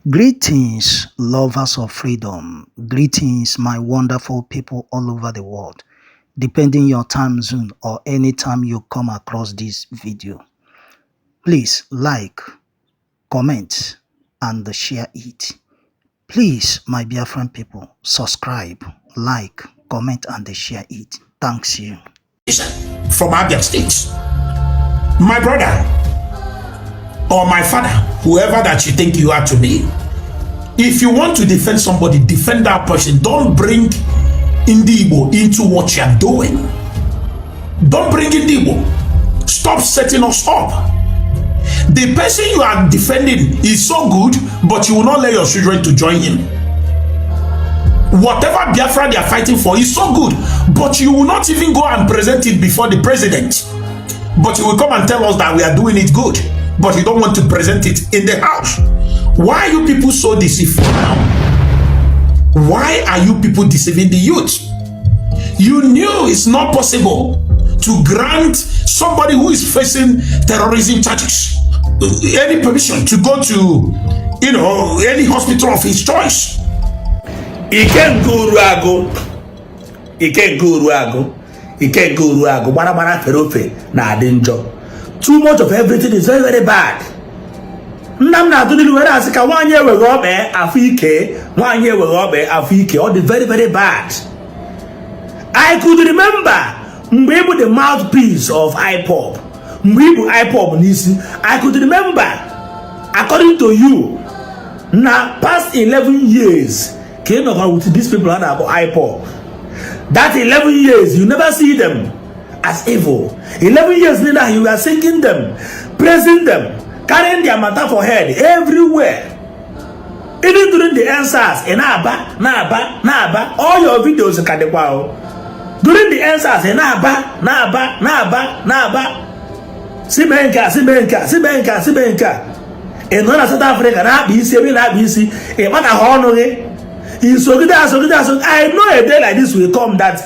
Greetings, lovers of freedom. Greetings, my wonderful people all over the world, depending your time zone or anytime you come across this video. Please like, comment, and share it. Please, my Biafran people, subscribe, like, comment, and share it. Thanks you. From Abia State. My brother or my father, whoever that you think you are to me, if you want to defend somebody, defend that person. Don't bring Ndigbo into what you are doing. Don't bring Ndigbo. Stop setting us up. The person you are defending is so good, but you will not let your children to join him. Whatever Biafra they are fighting for is so good, but you will not even go and present it before the president. But you will come and tell us that we are doing it good, but you don't want to present it in the house. Why are you people so deceitful now? Why are you people deceiving the youth? You knew it's not possible to grant somebody who is facing terrorism charges any permission to go to any hospital of his choice. Ikenga Uruagụ, Ikenga Uruagụ, Ikenga Uruagụ, gbara gbara fere ofe na-adị njọ. Too much of everything is very, very bad. Nna m na-atụ n'ilu were asị ka nwaanyị enweghị ọkpa afọ ike, nwaanyị enweghị ọkpa afọ ike, ọ dị very, very bad. I could remember mgbe ị bụ the mouthpiece of IPOB, mgbe ị bụ IPOB n'isi. I could remember, according to you, na past 11 years ka ị nọkwa with these people a na-akpọ IPOB. That 11 years, you never see them as evil. 11 years later, you are singing them, praising them, carrying their matter for head everywhere. Even during the EndSARS, ị na-aba, na-aba, na-aba. All your videos ka dịkwa o. During the EndSARS, ị na-aba, na-aba, na-aba, na-aba, si mee nke a, si mee nke a, si mee nke a, si mee nke a. Ị nọ na South Africa na-akpa isi ebe ị na-akpa isi, ị kpataghị ọnụ gị, isogide, asogide, asogide. I know a day like this will come that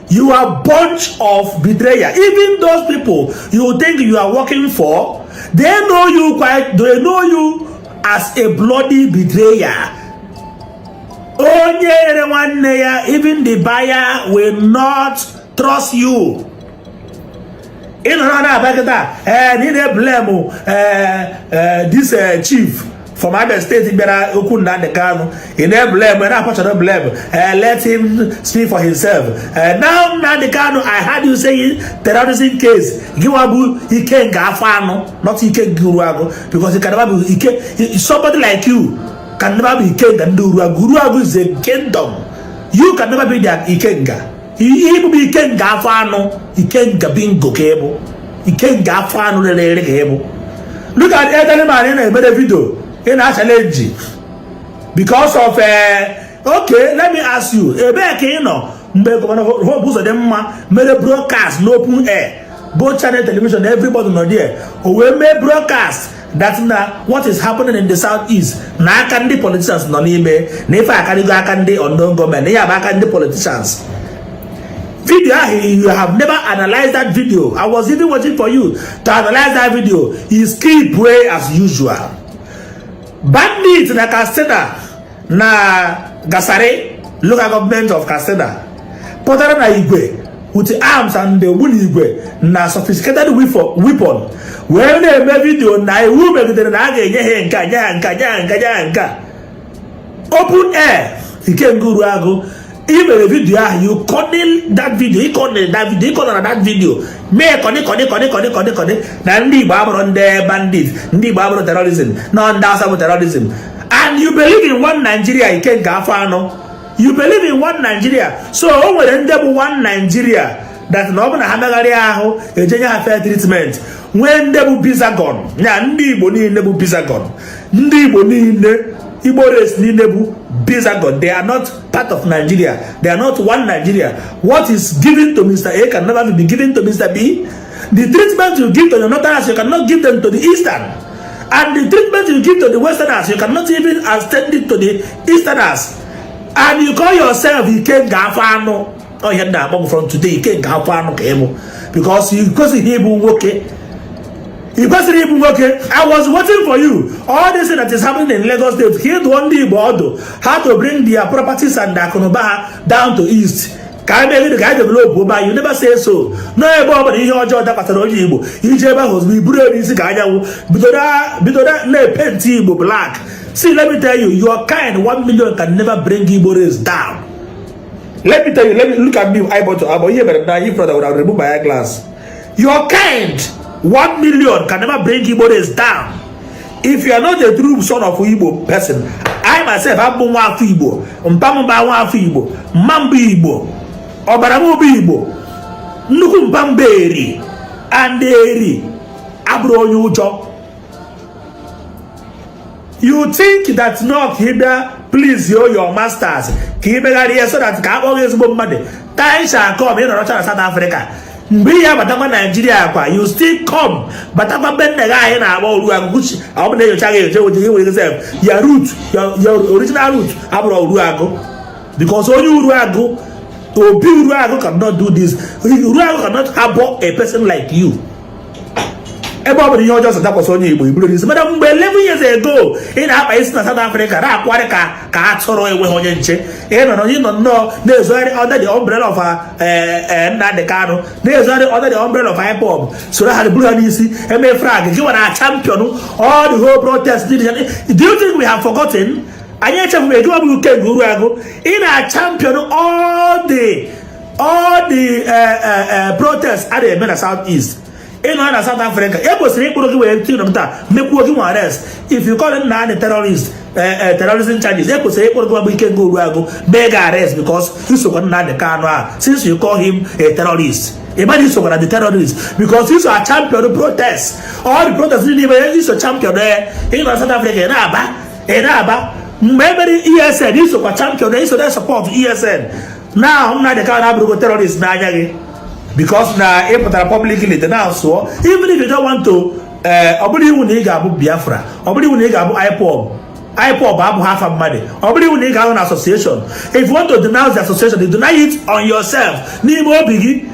you are bunch of betrayer. Even those people you think you are working for, they know you quite, they know you as a bloody betrayer. Onye rere nwanne ya, even the buyer will not trust you. Ị nọrọ na-aba kịta, ee, na ị na-eblame ee this chief from Abia State bịara okwu Nnamdi Kanu. Ị na-eblame, na-apachara blame, let him speak for himself. Now Nnamdi Kanu, I heard you saying terrorism case. Gịnwa bụ Ikenga afọ anụ, not Ikenga Uruagụ, because you can never be Ike. Somebody like you can never be Ikenga ndị Uruagụ. Uruagụ is a kingdom. You can never be their Ikenga. Ihe bụ Ikenga afọ anụ, Ikenga bingo ka ịbụ, Ikenga afọ anụ rere ere ka ịbụ. Look at elderly man ị na-emere video, ị na-challenge because of okay, let me ask you, ebee ka ị nọ mgbe Governor Hope Uzodimma mere broadcast n'open air, both channel television, everybody nọ there? O wee mee broadcast that na what is happening in the South East, na aka ndị politicians nọ n'ime, na ife akarịgo aka ndị unknown gọọmenti, na ya bụ aka ndị politicians. Video ahụ, you have never analyzed that video. I was even waiting for you to analyze that video. You skip way as usual. Bandit na Katsina, na Gasari Local Government of Katsina, pụtara na igwe with arms and ogbunigwe na sophisticated weapon wee na-eme video na iwu megidere na a ga-enye ha nka, nye ha nka, nye ha nka, nye ha nka, open air. Ikenga Uruagụ, i mere video ahụ, you connect that video, ị connect that video, ị connect that video, mee kọdị kọdị kọdị kọdị kọdị kọdị na ndị Igbo abụrụ ndị bandit, ndị Igbo abụrụ terrorism, na ndị Hausa bụ terrorism. And you believe in one Nigeria. Ikenga afọ anọ, you believe in one Nigeria. So o nwere ndị bụ one Nigeria that na ọ bụ na ha megharịa ahụ, ejenye ha fair treatment. Nwee ndị bụ bizagon ya. Ndị Igbo niile bụ bizagon. Ndị Igbo niile, Igbo race niile bụ bizagon. They are not part of Nigeria. They are not one Nigeria. What is given to Mr. A can never be given to Mr. B. The treatment you give to the northerners, you cannot give them to the eastern, and the treatment you give to the westerners, you cannot even extend it to the easterners. And you call yourself Ikenga afọ anụ. Ọ ihe na-akpọ m from today, Ikenga afọ anụ ka ịbụ, because you kwesịghị ịbụ nwoke. Ị kwesịrị ịbụ nwoke. I was waiting for you. All this thing that is happening in Lagos State, ka ị dụọ ndị Igbo ọdụ how to bring their properties and akụnụba ha down to east, ka anyị mee gịnị, ka anyị develop ụba. You never say so. N'ebe ọ bụla ihe ọjọọ dakwasara onye Igbo, iji ebe ahụ ozugbo iburu elu isi ka anyanwụ bido na-epaint Igbo black. See, let me tell you, your kind 1 million can never bring Igbo race down. Let me tell you, let me look at me eyeball to eyeball. Ihe mere na if brother would have removed my eyeglass. Your kind 1 million can never bring Igbo race down if you are not a true son of Igbo person. I myself abụ nwa afọ Igbo. Mpa m bụ nwa afọ Igbo, mma m bụ Igbo, ọbara m bụ Igbo. Nnukwu mpa m bụ Eri, and Eri abụrụ onye ụjọ. You think that no, ka ị bịa please yo your masters, ka ị megharịa so that ka akpọ gị ezigbo mmadụ. Time shall come. Ị nọrọcha na South Africa, mgbe ihe abatakwa Naijiria kwa, you still come batakwa be nne gị. Anyị na-agba Uruagụ. Ọ bụ na enyocha gị enyocha, nweta gị nwere sef your root, your original root abụrụ Uruagụ, because onye Uruagụ, Obi Uruagụ cannot do this. Uruagụ cannot harbor a person like you. Ebe ọ bụla ihe ọjọọ dakwasị onye Igbo, iburu n'isi. Mana mgbe 11 years ago ị na-akpa isi na South Africa, na-akwari ka atụrụ enweghị onye nche, ị nọ ị nọ nnọọ na-ezogharị under the umbrella of Nnamdi Kanu, na-ezogharị under the umbrella of IPOB, soro ha buru ha n'isi eme flag gị nwere champion all the whole protest. Do you think we have forgotten? Anyị echefubeghị gị. Ọ bụ Ikenga Uruagụ, ị na-champion all the protests a na-eme na South East. Ịnọ na South Africa, e kwesịrị ịkpụrụ gị wee tinye taa, mekwuo gị nwa arrest. If you call Nnamdi terrorist, terrorism charges, e kwesịrị ịkpụrụ gị bụ Ikenga Uruagụ, mee gị arrest, because isokwa Nnamdi Kanu a. Since you call him a terrorist, ịmana isokwa na the terrorist, because iso a champion protest, all the protest niile ime, iso champion ya. Ịnọ na South Africa, ị na-aba, ị na-aba. Mgbe e mere ESN, isokwa champion ya, iso na support ESN. Now Nnamdi Kanu abụrụgo terrorist n'anya gị because na ị pụtara publicly denounce sụọ. Even if you don't want to, ọ bụrụ iwu na ị ga-abụ Biafra, ọ bụrụ iwu na ị ga-abụ IPOB. IPOB abụghị afa mmadụ. Ọ bụrụ iwu na ị ga-ahụ na association. If you want to denounce the association, you deny it on yourself, n'ime obi gị.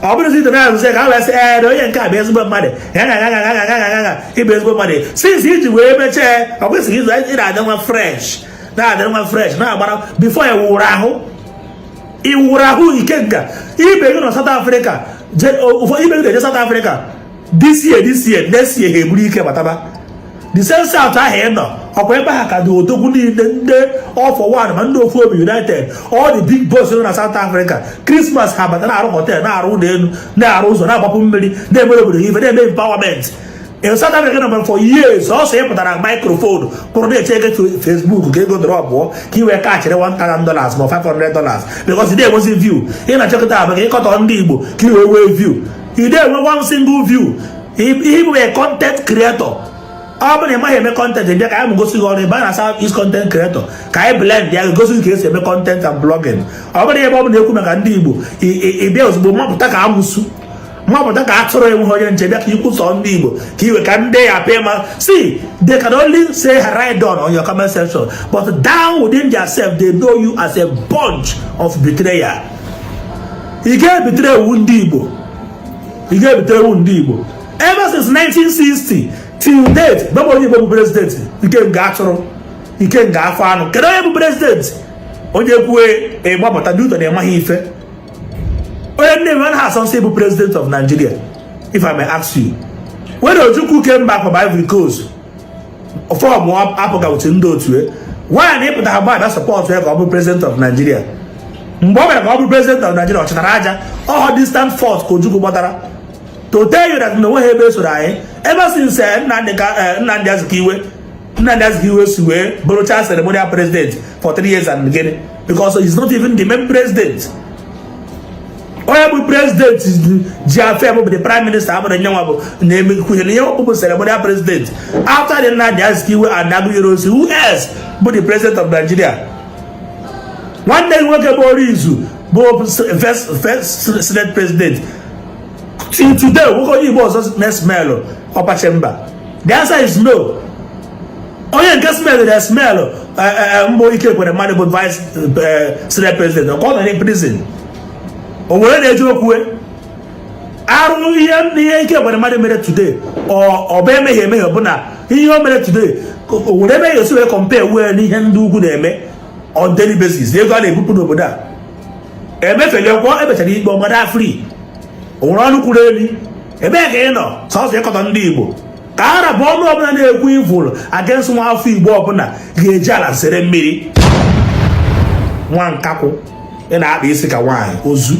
Ọ bụrụ si denounce ka a wee sị, ee, na onye nke a bụ ezigbo mmadụ, ya ga ga ga ga ga ga. Ịbụ ezigbo mmadụ since iji wee mechee, ọ kwesịghị izu ị na-adị nwa fresh, na-adị nwa fresh, na-agbara before ya wụrụ ahụ. Ị wụrụ ahụ. Ikenga, ibe gị nọ South Africa, ụfọdụ ibe gị na-eje South Africa this year, this year, next year ha eburu ike bataba the same South ahụ ị nọ. Ọkwa ebe ha ka dị odogwu niile, ndị All for One, ma ndị ofu obi united, all the big boys nọ na South Africa. Christmas ha bata, na-arụ hotel, na-arụ ụlọ elu, na-arụ ụzọ, na-agbapụ mmiri, na-emere obodo ha ife, na-eme empowerment. In South Africa nọ for years, ọsọ ị pụtara microphone kwụrụ na-eche ego Facebook ka ego drop pụọ, ka ị wee kachịrị $1000 ma $500, because ị na-enwezi view. Ị na-achọkọta abụ ka ịkọtọ ndị Igbo ka ị wee wee view. Ị na-enwe one single view. Ihe bụ a content creator, ọ bụrụ na ị maghị eme content, bịa ka anyị gosi gị ọrụ ebe a na South East Content Creator, ka anyị blend ya, gosi gị ka esi eme content and blogging. Ọ bụrụ ebe ọ bụla ekwu maka ndị Igbo, ị bịa ozugbo mapụta ka amụsụ, mapụta ka atụrụ enweghị onye nche, bịa ka ikwusọ ndị Igbo, ka iwe ka ndị ya pay ma. See, they can only say right on your comment section, but down within their self they know you as a bunch of betrayer. Ị ga-ebitere ewu ndị Igbo, ị ga-ebitere ewu ndị Igbo. Ever since 1960 till date, gbaba onye Igbo bụ president. Ikenga atụrụ, Ikenga afọ anụ, kedu onye bụ president? Onye kwue, ịgbapụta n'ụtọ na ịmaghị ife. Onye nne m anaghị asọ nsọ bụ president of Nigeria. If I may ask you, when Ojukwu came back from Ivory Coast, form APGA with ndị otu e, why na ịpụta ha gba support ya ka ọ bụ president of Nigeria? Mgbe ọ bịara ka ọ bụ president of Nigeria, ọ chịtara aja ọhọ distant fort ka Ojukwu gbatara. To tell you that na onweghị ebe esoro anyị ever since Nnamdi Azikiwe, Nnamdi Azikiwe si wee bụrụcha ceremonial president for 3 years and gịnị, because he's not even the main president. Onye bụ president ji afọ bụ the prime minister, abụrụ nyenwa bụ na-emekwunyere ihe bụ ceremonial president. After the Nnamdi Azikiwe and Aguiyi Ironsi, who else bụ the president of Nigeria? Nwanne gị nwoke bụ Orizu bụ first senate president. Till today, nwoke onye Igbo ọzọ na-esmell upper chamber? The answer is no. Onye nke smell na smell mbụ Ike Ekweremadu bụ vice senate president, nke ọ nọ in prison. O were na-eji okwue Arụ ihe Ike Ekweremadu mere today, ọ bụ emehie emehie bụ na ihe o mere today o were ebe ya esi wee compare wee n'ihe ndị ugwu na-eme on daily basis, ego a na-ebupụ n'obodo a. Emefeliekwa, emechara ikpe ọmada free, o nwere ọnụ kwuru elu. Ebee ka ị nọ sọsọ ịkọtọ ndị Igbo? Ka ara bụ ọnụ ọbụla na-ekwu evil against nwa afọ Igbo ọbụla ga-eji ala sere mmiri. Nwa nkakwụ, ị na-akpa isi ka nwaanyị ozu.